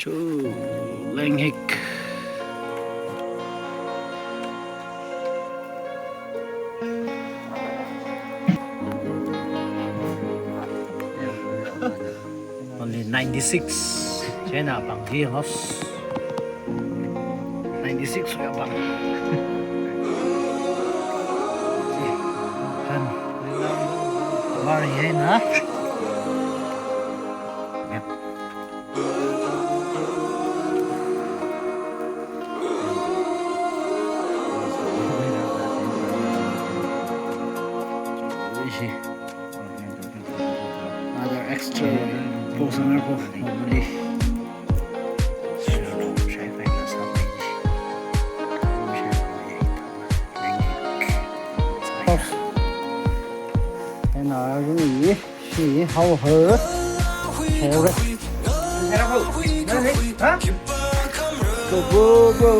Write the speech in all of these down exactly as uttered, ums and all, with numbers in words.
Ooh, Lenghik. Only ninety-six. China bang hi house. Ninety-six ya bang. Han. War hi na. Yep. Another extra portion of normally. And I really see how her. Go, go, go.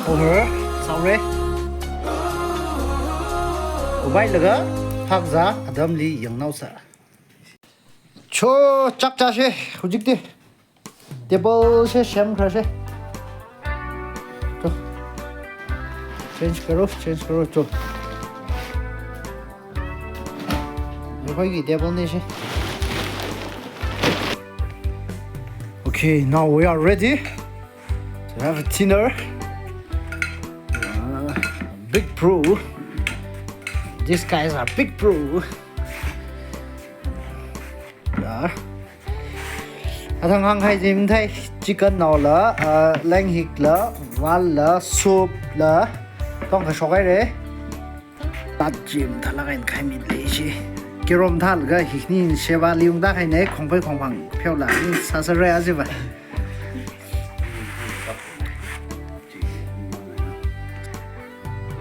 Over, sorry. Ubai laga, phakza, adamli yangnausa. Cho, chak cha she, hujik de. Table she, shem kra she. Cho. Change karo, change karo, cho. Table ne she. Okay, now we are ready to have a dinner. Uh, big pro. These guys are big pro. Yeah. Athang hāngkahai chi mathei, chicken naola, uh, lenghik la, val la, soup la, tongkha shokhaire. Tat chi mathālāk eina khaimi lei chi. Kirom thālaga hikni sheba liung da khaine, khongphei khongphang pheola ni sāsāre ajiva.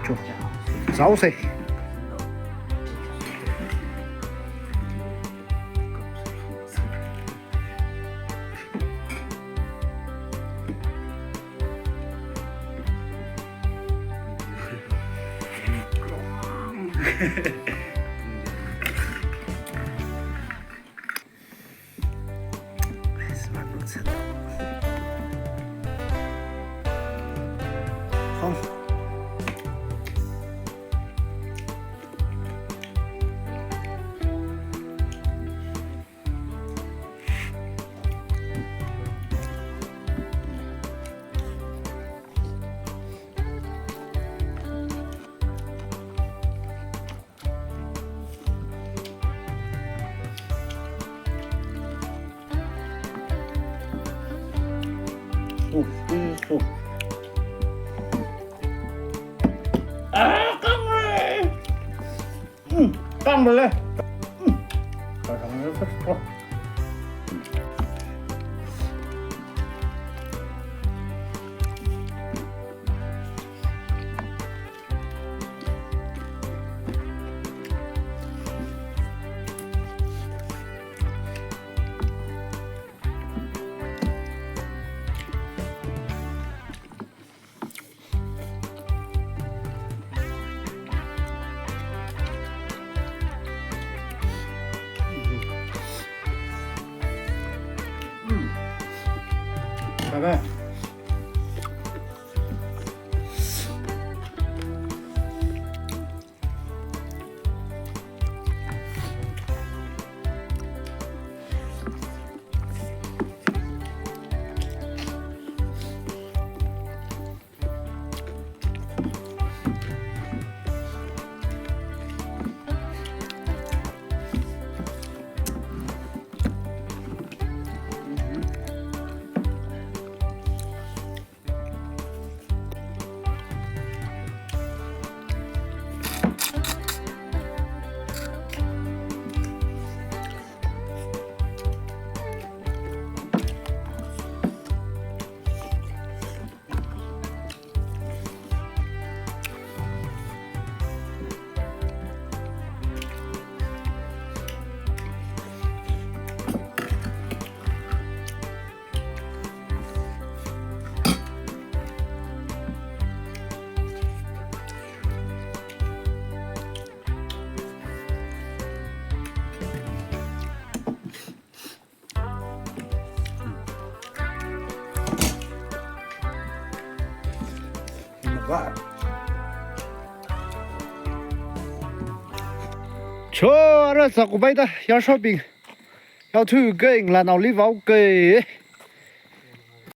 Cho. Zao se. Oh, this is so. Ah, kangre. Mm, kangre. Mm. Kangre, oh. Cho, ara sākhuipaida, yāshobing. Yaothui kei, ngalānaoli vao kei.